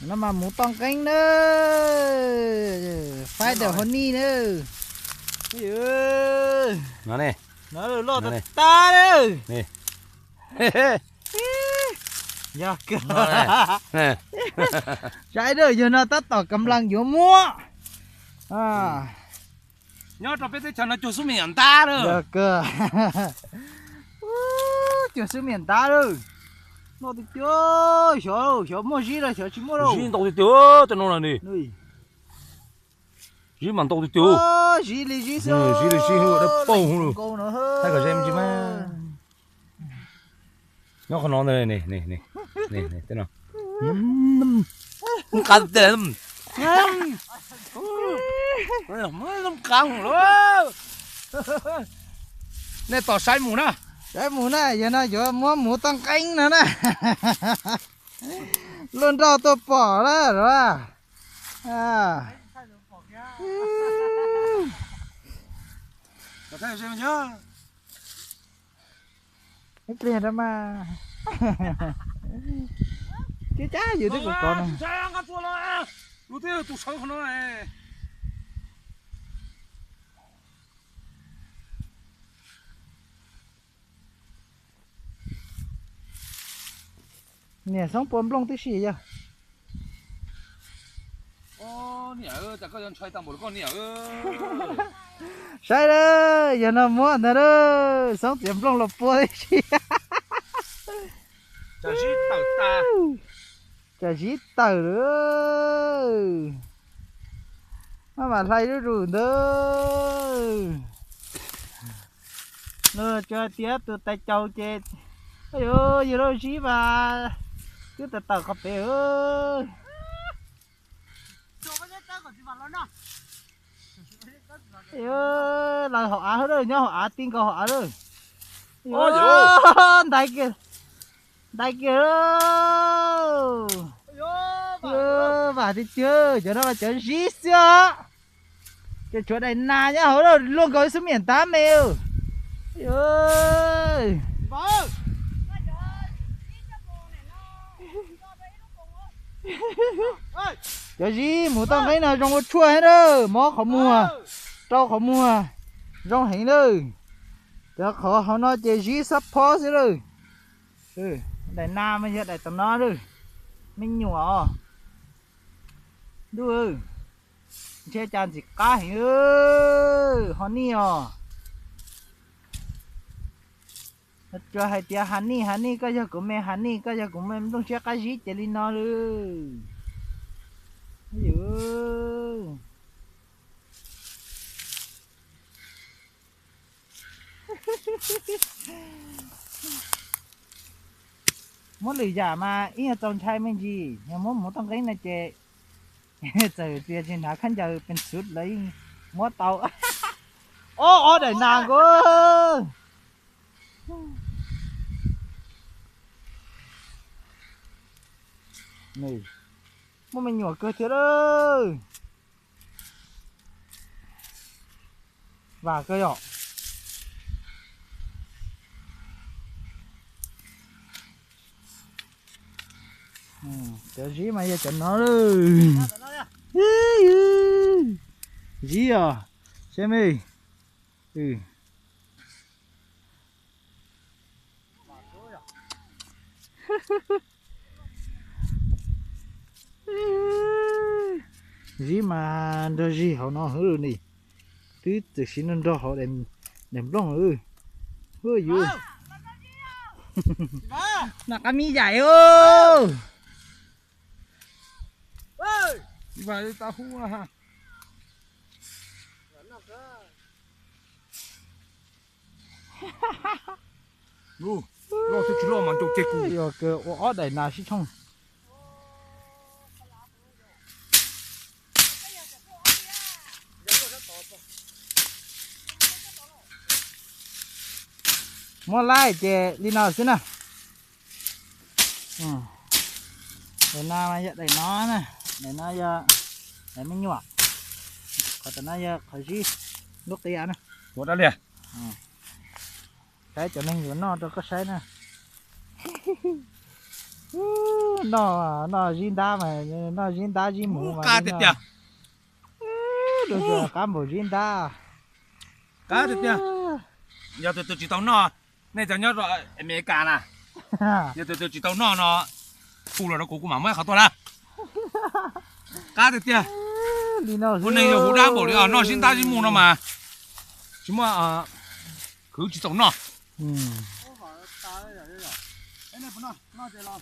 No mas mus toj nqeeb na, faib ntawm hauv nij na. No ne, no loj tag tag lawm. Yog kawg. Saib na, yog no tab tom kam lees yuav muab. Nyob rau peb teb chaws no cuag xub miam ntab lawm. Yog kawg. Cuag xub miam ntab lawm. Noj tiag tiag, xyov, xyov muaj zib los xyov tsis muaj lauj. Zib ntau tiag tiag, tej no na ni. Zib mas ntau tiag tiag. Zib li zib xwb, zib li zib, dawb paug lawm. Thaij kom ze me ntsis mas. Nyob qhov no ntag, tej no. Nqa, nqa mus lauj. Nej tos saib mus na. Saib mus na, yog no yuav muab mus toj nqeeb no na. Luag nrog tuaj pom lawm. Ib pliag rau mas. Cab cab yus twb kov kov no. Niam xoob puas nplooj tib si yog. Saib lawm, yog no muab ntag lawm, xoob txiav nplooj los pua tib si. Tsam zib tawm lawm. Maj mam hlais zuj zus ntawd. Luag tsuas hais tias tus tais caus ces, yog lub zib mas twb tawm tawm qhov pem. Lawv hauv av, nyob hauv av, ti nkaus hauv av lawm. Ntais kiag, ntais kiag. Vam tiag tiag, cov no mas cov zib xwb os. Ces tshuav daim nas nyob hauv, luaj nkaus ib xub miam ntab me. Cov zib mus toj nqeeb no zoo ua tshuaj thiab na, mob qhov muag, rau qhov muag, zoo heev lawm. Cov qhov hauv no ces zib xab phob xwb lawm. Daim nas mas yog daim tom no lawm. Me nyuam os. Ntuj, ntshe cas ntxim qab heev, ho nij os. Tsuas hais tias ha nij ha nij, koj yog kuv me ha nij, koj yog kuv me nplooj siab qab zib ces li no lawm. Muab lwm yam mas ib nyuag txaus ntshai me ntsis, yog muab mus toj nqeeb no ces txawm tias tsis hnav khaub ncaws pees xwv lawv yeej muab tau. Ob, ob daim nas nkaus. Muaj me nyuam kawg thiab lawm. Vam kawg yom. Cov zib mas yog cov no lawm. Zib os, saib me. Zib mas nrog zig hauv no hwv ni. Twb txawm siv nrog nrog hauv daim nplooj. Hu yus, noj qab mis yaim os. Loj thiab tsis loj mas ncaus ceg kuv. Yog kawg, ua ob daim nas sib tshooj. Muab laib ces li no xwb na. Daim no yog daim no na, daim no yog daim me nyuam, qhov tom no yog qhov zib lub qia na. Ua dab liag. Saib cov neeg yuav noj rau koj saib na. Noj, noj zib ntab mas, noj zib ntab zib mus mas qab tiag tiag. Qab npaum zib ntab. Qab tiag tiag. Yog tus twg tsis tau noj, nej cov nyob rau Amelikas na, yog tus twg tsis tau noj no, hu los rau kuv, kuv mam muab qhov tuaj na. Qab tiag tiag. Ua neeg yog huv dab npaum li os, noj zib ntab zib mus no mas tsis muaj, khwv tsis txaus noj.